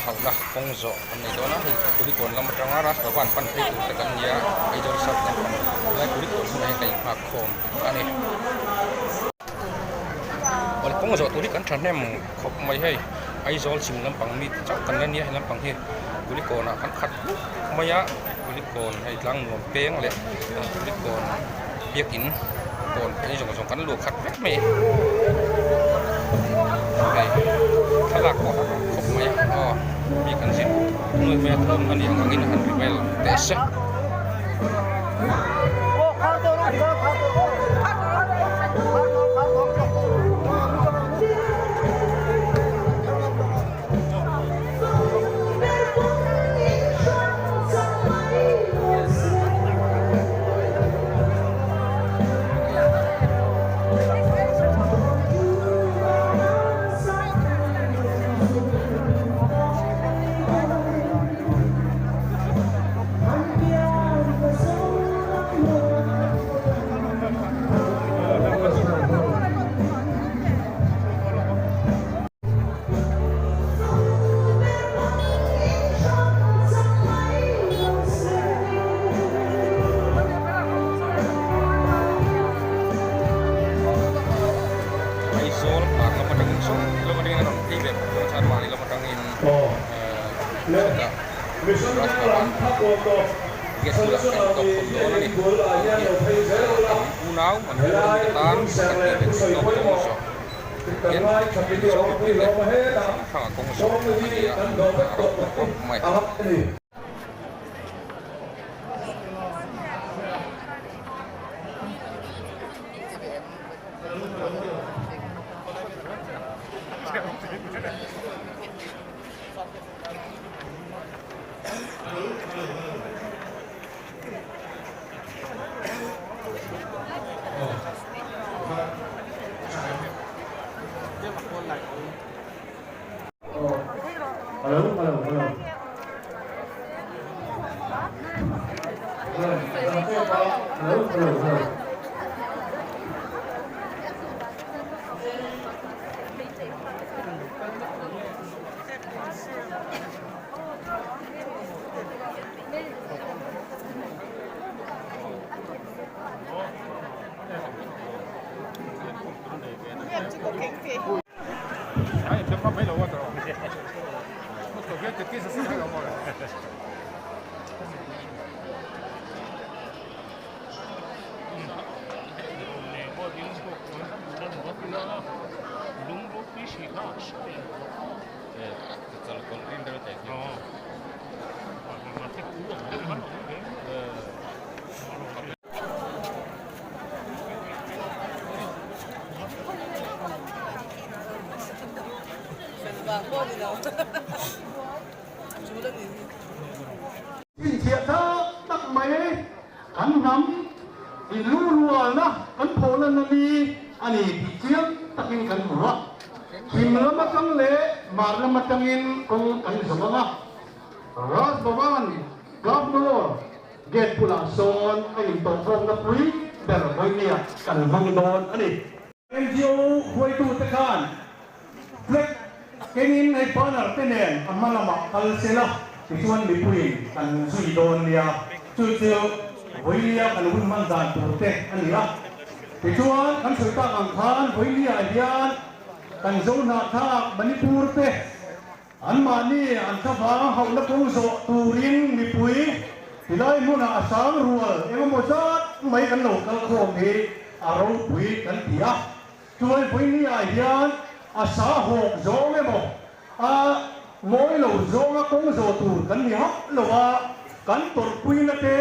hauhna kawng zawh kan nei dawn a, hei Kulikawn lam atanga Rajbhavan pan phei tur te kan nia, Aizawl South lampang helai Kulikawn hmunah hian kan inhngak khawm a ni. Awle kawng zawh tur hi kan thahnem khawp mai hei, Aizawl chhim lampang mi te chauh kan la nia, he lampang hi Kulikawnah kan khat hlup mai a, Kulikawn hei tlang nuam peng leh Kulikawn biakin kawn phei zawng zawng kan luh khat vek mai hei thlalak pawh a rawng khawp mai a aw mi kan zin nuai mai a thawm a nih ang angin a han ri vel teh se. Aizawl hmar lam atangin sawn lam atangin a rawn phei ve bawk dawn a chuan mahni lam atangin chutah Rajbhavan gate bulah kan tawp khawm dawn a ni kan unau Manipur a mite tan kan tih ve theih tawk kawng zawh. Hian Mizo mipui te hrang hranga kawng zawh a ni a, a ropui khawp mai. Inchhiah tak tak mai kan hnam inlungrualna kan phawhlanna ni a ni tih chiang takin kan hmu a. Thim lam atang leh mar lam atangin kawng kan zawm ang a. Raj Bhavan Governor Gate bulah sawn a intawhkhawmna pui ber vawinia kan hmang dawn a ni. NGO hruaitute khan flag kengin hei banner te nen a hma lamah kal se la, tichuan mipuiin kan zui dawn nia. Chu chu vawinia kan hun hman dan tur te a ni a. Tichuan kan sawi tak ang khan vawinia hian kan zo hnahthlak Manipur te, Anmahni an thlavang hauhna kawng zawh turin mipui tilai hmunah a sang rual engemaw zat mai kan lo kal khawm hi a ropui kan ti a. Chuai vawinia hian a sa hawk zawng emaw a mawi lo zawnga kawng zawh tur kan ni hauh lo a, kan tawrhpuina te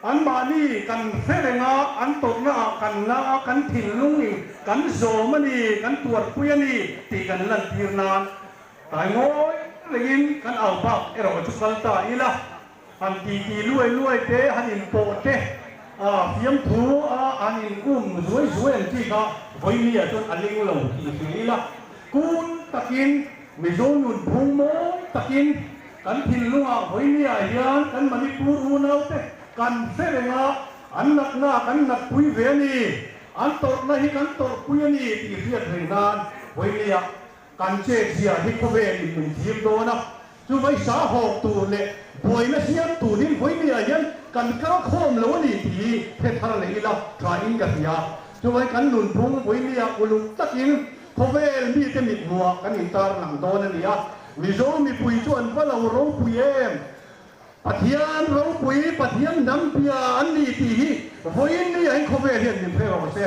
anmahni kan hre reng a, an tawrhna ah kan la a, kan thinlung in kan zawm a ni, kan tuarpui a ni tih kan lantir nan Tlai ngawi rengin kan au bak erawh chu kal ta ila, han titi luai luai te, han inpawh te, a fiamthu a han in um zuai zuai ang chi kha Vawinia chuan a ling lo tih hria ila, kun takin Mizo nun phung mawi takin kan thinlungah Vawinia hian kan Manipur unaute kan hre reng a, an natna kan natpui ve a ni, an tawrhna hi kan tawrhpui a ni tih hriat reng nan Vawinia Kan chet zia hi khawvel in min thlir dawn a, Chuvai sa hawk tur leh buaina siam turin vawinia hian kan kal khawm lo a ni tih hi hre thar leh ila tha in ka hria. Chuvai kan nunphung vawinia uluk takin khawvel mite mithmuhah kan intar lang dawn a ni a. Mizo mipui chu an va lo ropui em! Pathian ropui, Pathian hnam bia an ni tih hi vawiin ni ah hian khawvel hian min hre rawh se.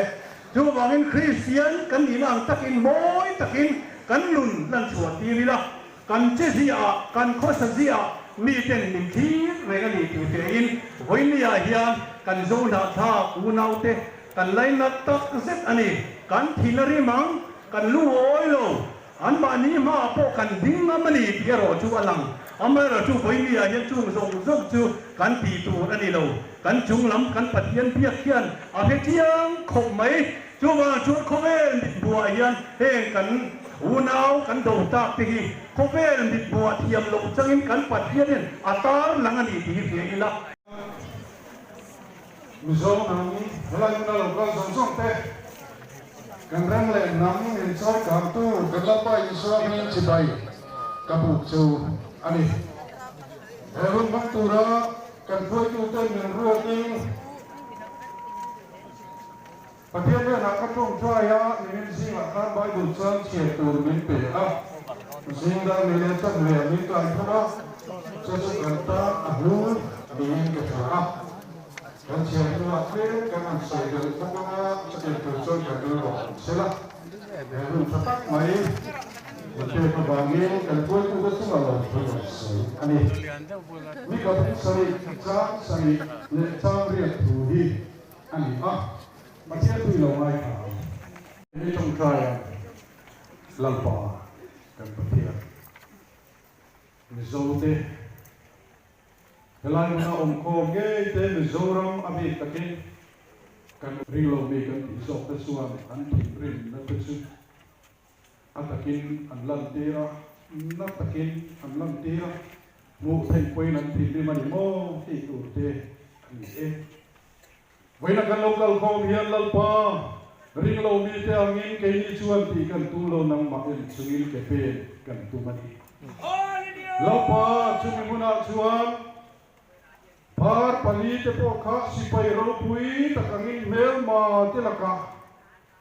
Chuvangin Kristian kan nihna ang takin mawi takin kan nun lan chhuah tir ila, kan che ziah, kan khawsa ziah miten min thlir reng a ni tih hrein vawiin ni ah hian kan zo hnahthlak unaute kan lainat tak zet a ni. Kan thin a rim ang, kan lu awi lo. Anmahni hmaah pawh kan ding ngam a ni tih erawh chu a lang. Amaherawhchu vawinia hian chung zawng zawng chu kan tih tur a ni lo. Kan chung lam kan Pathian biak hian a hre chiang khawp mai. Chuvang chuan khawvel mitbuah hian heng kan unau kan do tak te hi khawvel mitbuah thiam loh changin kan Pathian hian a tar lang a ni tih hi hria ila. Mizo hnam helai hmuna lo kal zawng zawng te, kan ram leh hnam min chawi kangtu kan Lalpa Isua hming chibai ka buk chu a ni. He hun hmang tura kan hruaituten min ruatin Pathian hnenah ka tawngtai a, nimin zingah khan Bible chuan chhiar tur min pe a, zing dar ni leh chawp leh min tlai thawk a, chu chu kan tan a hlu niin ka hria a. Kan chhiar hnuah tlem kan han sawi belh bawk ang a, chutiang tur chuan kan rilru a awm sel a. He hun tha tak mai min pek avangin kan hruaitute chungah lo thu rawn sawi a ni. Ni ka phung sarih, chang sarih leh chang riat thu hi A ni a, Pathian tui lo ngaithla ang. Mi tawngtaia Lalpa kan Pathian. Mizote helai hmuna awmkhawm ngei te Mizoram a bik takin kan ringlo mi kan tih zawk te chuan an thinrimna te chu A takin an lantir a, na takin an lantir a, hmuh theih pawhin an thinrim a ni maw tih tur te a ni e. Vawiina kan lo kal khawm hian Lalpa, ring lo mite angin keini chuan tih kan tum lo nangmah en chungin ke pen kan tum a ni. Lalpa, chumi hmunah chuan phar palite pawh kha sipai ropui tak angin hmelma te lakah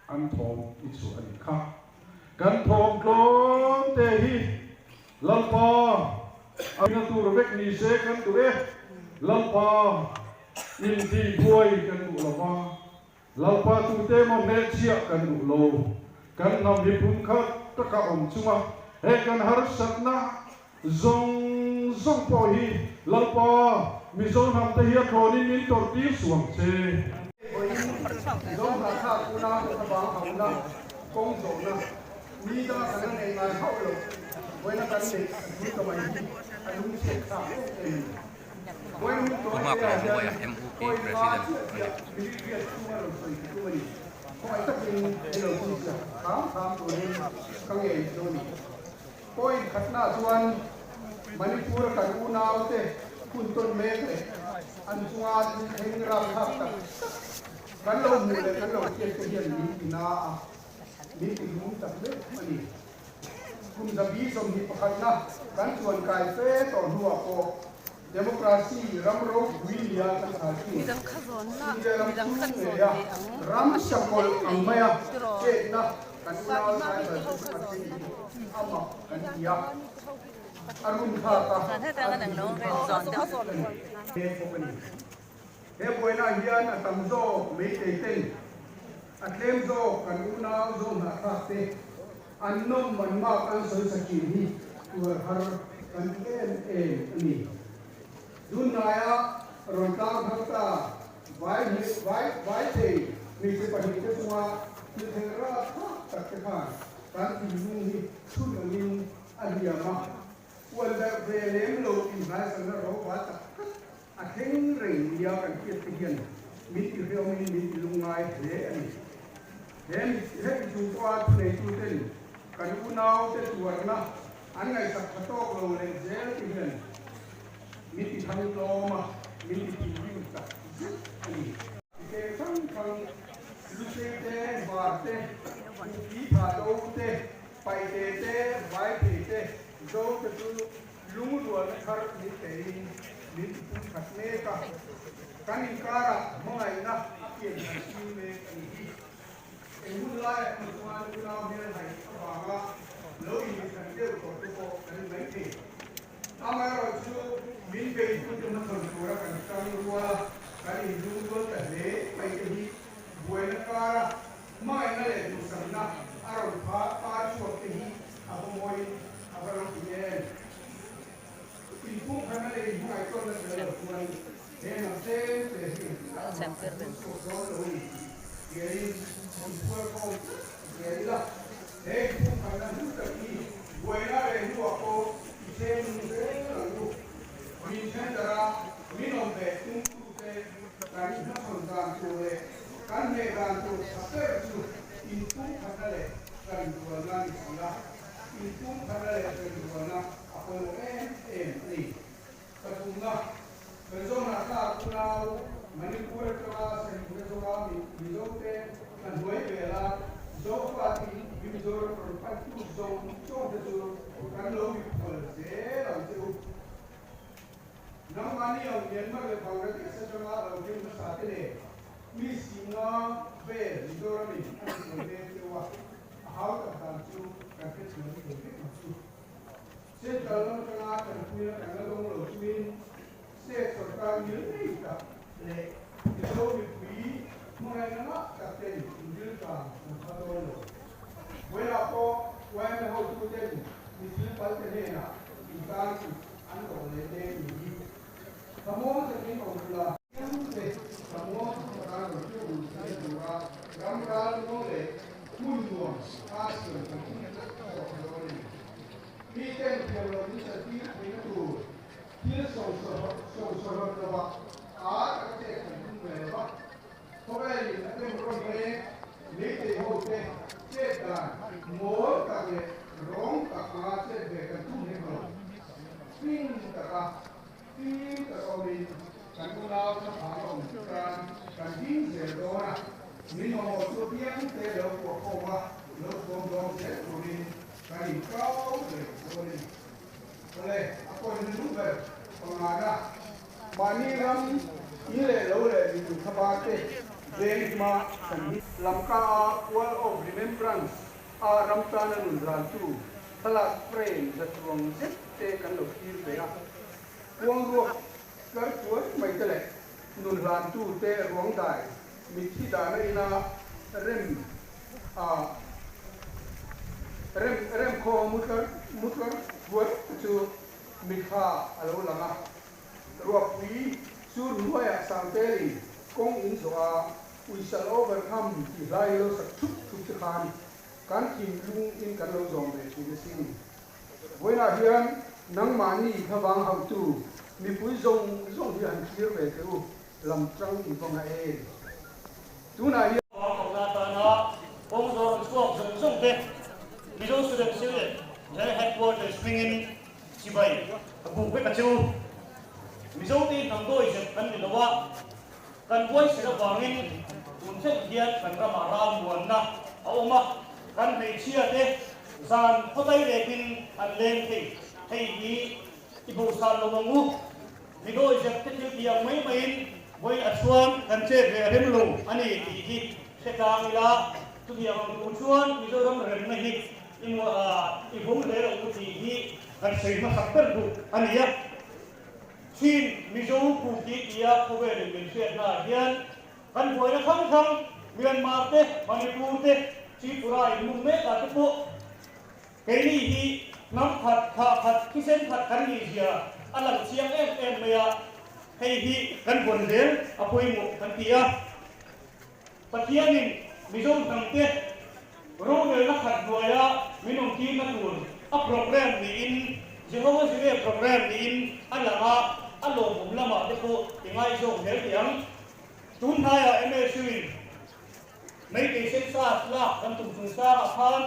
An thawm i chhuah a nih kha. Kan thawm tlawm te hi Lalpa a na tur vek ni se kan duh e. Lalpa intih buai kan duh lo va, Lalpa tute emaw hmelchhiah kan duh lo. Kan hnam hi phun khat taka awm chunga he kan harsatna zawng zawng pawh hi Lalpa Mizo hnamte hi a thlawnin min tawrhtir suang che. Vawiin Mizo hnahthlak unau thlavang hauna kawng zawhna mi danga kan la nei ngai hauh lo. Vawiina kan neih a thul ta mai hi a lungchhiat thlak em em a ni. Vawiin hun tawi te ah hian point nga chiah chiah minute riat chhunga rawn sawi ka tum a ni. Khawngaih takin min lo chhunchhiah hram hram turin ka ngei chu a ni. Point khatna chuan Manipur-a kan unaute hun tawn mek leh an chunga thil thleng rapthlak tak tak kan lo hmuh leh kan lo hriat te hian min ti na a, min ti hlum tak meuh a ni. Kum 121 pakhatna kan chuan kai fe tawh hnuah pawh Democracy ram ropui nia kan chhal thin. India ram chhung ngeia ram sakawlh ang maia chetna kan unau tribal te chu a thleng hi a mak kan ti a, a run thlak a, a thinrim thlak tak zet a ni. Bawk a ni. He buaina hian a tam zawk meitei ten a tlem zawk kan unau zawng hnahthlak te an nawm an mak an sawi sa thin hi tuar har kan ti em em a ni. Tunhnaia rawn tlang thar ta vai vai vai thei hmeichhe pahnihte chunga thil thleng rat thlak tak te khan kan thinlung hi chhun angin a hliam a, uan darh ve lem lo inhnaisakna ro va tak tak a thleng reng nia kan hriat te hian min ti hreawmin min ti lungngai hle a ni. He hemi chung pawha thuneituten kan unaute tuarna an ngaihsak tha tawk lo leh zel te hian min ti thang tlawm a, min ti thinrim tak zet a ni. Ke hrang hrang, lusei te, hmar te, kuki tha do te, paite te, vaithei te, zo te chu lung. Inlungrualna thar min pein min tipungkhat mek a, kan inkarah hmangaihna a pian thar tir mek a nih hi. Eng hun laiah emaw chuan unau hmelhai avanga lo inmithlan deuh tawh te pawh kan ni mai thei. Amaherawhchu min beitute hmachhawn tura kan tang rual a, kan inlungrual ta hle mai te hi buaina kara hmangaihna leh duhsakna a rawn par chhuak te hi a va mawiin a va ropui em. Inpumkhatna leh inhmangaihtawnna tel lo chuan he hnam tlem te hi engtikah mah kan hmang chhuak dawn lo a ni tih hriain inphuar khawm tlat zel ila. He inpumkhatna hlu tak hi buaina reh hnuah pawh i cheng nung zel ang u. Min thendara min awm ve tumtute kan hmachhawn dan tur leh kan hneh dan tur tha ber chu inpumkhatna leh kan rualna ni si a. Inpumkhatna leh ṭanrualna a pawimawh em em a ni. Pathumna, kan zawmna thlak unau Manipur atanga Saimuna zawnga Mizote hna hnuai vela Zofa tin Mizoram rawn pantu zawng zawngte chu kan lo mikhual zel ang che u. Nangmahni ang Myanmar leh Bangladesh atanga lo thleng hmasa te nen mi singa vel Mizoramin a mikhual mek che u a. A hau tak dan chu kan hrethiam thei vek ang chu. Central lam atanga tanpuina kan la dawng lo chungin state sorkar ngil ngei tak leh Mizo mipui hmangaihna ngah tak ten inril tlang an phal dawn lo. Vawilah pawh yma hotuten mi thil palte hnenah intan kut an dawh leh te ni hi thlamuang takin awm ula. Te thlamuang taka rawn hriat theihna tura ram ral muang leh hmun nuam a siam kan tum tlat zawk dawn a ni. Mi ten thiam lo min chantir theihna tur thil sawngsawhlawt lovah a taka chet kan tum ve lo va, khawvelin a tem rawn reng meitei ho te chet dan mawl tak leh rawng tak anga chet ve kan tum hek lo. Fing taka Fim tak awmin kan unau thlaphang a awm chuan kan ding zel dawn a, min mamawh chu piang te lo kuah khawm a, lo thuam dawng zel turin kan inkau reng dawn a ni. Awle, a pawhin lu ber pangana. Mahni ram in leh lo leh mipui thlapa te veng hma kan hi. Lamka a Wall of Remembrance a ram tana nun hlantu thlalak frame za chuang zet te kan lo thlir ve a, kuang ruak tlar chuai mai te leh nun hlantu te ruang dai mitthi dahna ina rem a rem rem khaw mu tlar mu tlar chuai te chu mitthla a lo lang a, ruakpui sur hnuaiah sangtelin kawng in zawh a we shall overcome tih hlai lo sak thup thup te khan kan thinlung in kan lo zawm ve thin asin. Vawiinah hian nangmahni thlavang hauhtu mipui zawng zawng hi han thlir ve teh u, lam tang in va ngah em? Tunah hian. Thlavang hauhna atana kawng zawh rawn chhuak zawng zawng te Mizo Students Union General Headquarters hmingin chibai a buk vek a che u. Mizo te hi hnam dawi zep kan ni lo a, kan buaisel avangin tun thleng hian kan ramah ralmuanna a awm a, kan hmeichhia te Zan khawtai rekin an leng thei. Hei hi i bohsan lo ang u. Midawi zep te thil ti ang mai maiin vawi a chuan kan chet ve a rem lo a ni tih hi hre tlang ila, chutiang ang tur chuan Mizoram remna hi i i vawng hle lo u tih hi kan sawi hmasak ber duh a ni a. Chin Mizo Kuki tia khawvelin min hriatnaah hian Kan buaina hrang hrang Myanmar te, Manipur te, Tripura in mung mek ah te pawh keini hi hnam khat, thlah khat, thisen khat kan nih zia a lang chiang em em mai a, hei hi kan vawn zel a pawimawh kan ti a. Pathianin Mizo hnam te rorelna khat hnuaia min awm tirna tur a program niin Jehovah Jireh program niin a lang a, a lawmawm lamah te pawh i ngaizawk zel teh ang. Tun hnaiah MSU-in Meitei Census lak kan tum chungchangah khan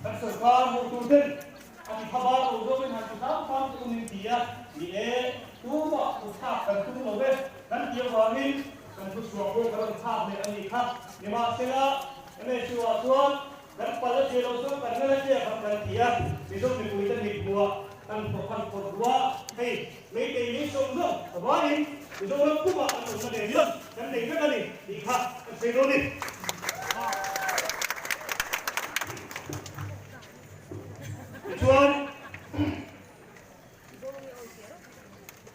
kan sorkar hotuten a ti thlabar lo zawngin han ti hram hram te awmin ti a, ni e, tumah kut thlak kan tum lo ve kan ti avangin kan thuchhuah pawh kan rawn thlak leh a nih kha. Nimahsela, MSU-ah chuan kan pal a che lo chuan kan ngel a che ang kan ti a, Mizo mipuite mithmuah kan phawt ruah. Hei Meitei lei sawm zawng a vaiin Mizoram pumah kan awmna nen hian kan nei vek a ni tih kha kan sawi dawn a ni. Tichuan,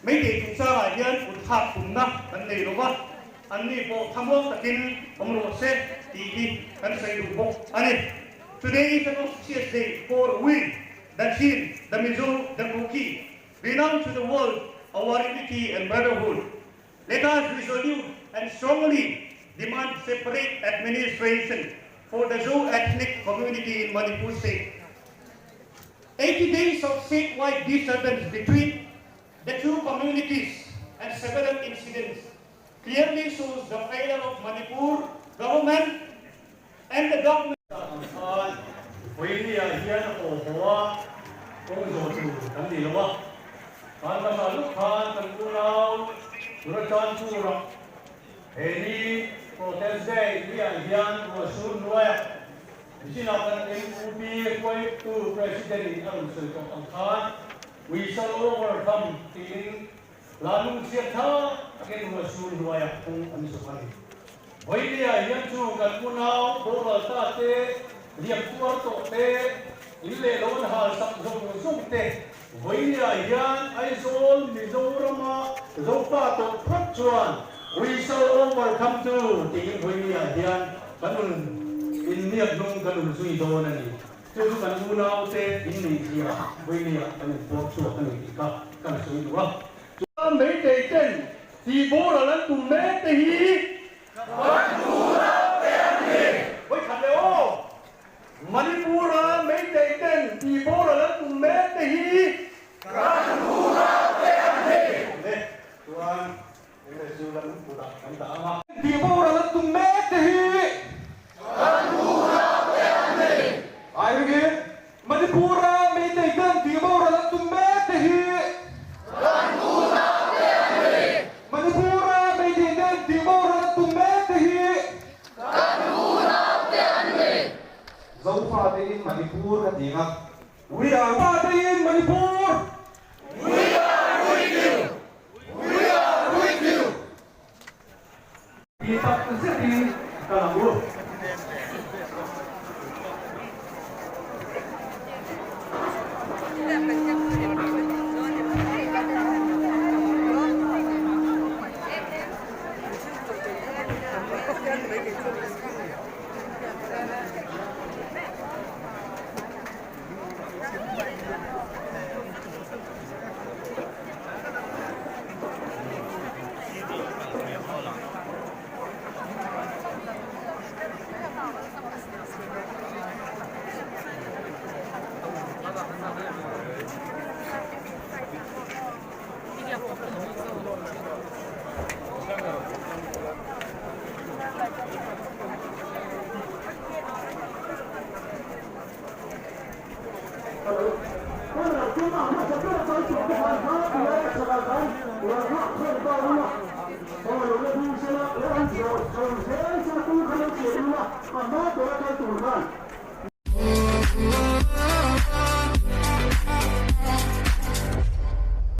Meitei chungchangah hian kutthlak tumna kan nei lo va, anni pawh thlamuang takin awm rawh se tih hi kan sawi duh bawk a ni. Today is an auspicious day for we, the Chin, the Mizo, the Kuki, renounce to the world our unity and brotherhood. Let us resolute and strongly demand separate administration for the Zo ethnic community in Manipur state. 80 days of statewide disturbance between the two communities and several incidents clearly shows the failure of Manipur government and the government. Ang khan Vawinia hian a aw haw a, kawng zawh tur kan ni lo a. Kan hmasa luk khan kan unau Churachandpur-ah he ni Protest Day ni-ah hian ruahsur hnuaiah Nichinah kan MUP hruaitu President-in a rawn sawi tawh ang khan We shall overcome tiin Hla lungchhiat tha takin ruahsur hnuaiah kawng an zawh a ni. Vawinia hian chu kan unau boral ta te, liam tuar tawh te, in leh lo an hal sak zawng zawng te, Vawinia hian Aizawl Mizorama Zofa tawh phawt chuan We shall overcome tu tiin Vawinia hian kan un inniak hnung kan un zui dawn a ni. Chu chu kan unaute in neihzia vawinia kan inpuak chhuak a ni tih kha kan sawi duh a. Chuan Meitei ten tih boral an tum mek te hi kan unaute an ni. Vawikhat leh aw! Manipur-a Meitei ten tih boral an tum mek te hi kan unaute an ni. Le, chuan MSU lam kutah kan dah ang a. Tih boral an tum mek te hi kan unau te an ni. Airigin, Manipur-a Meitei ten tih boral an tum mek te hi kan unau te an ni. Manipur-a Meitei ten tih boral an tum mek te hi kan unau te an ni. Zofa tein Manipur ka ti ang a. We are Zofa tein Manipur! We are with you! We are with you! Ti tak zetin ka lang u.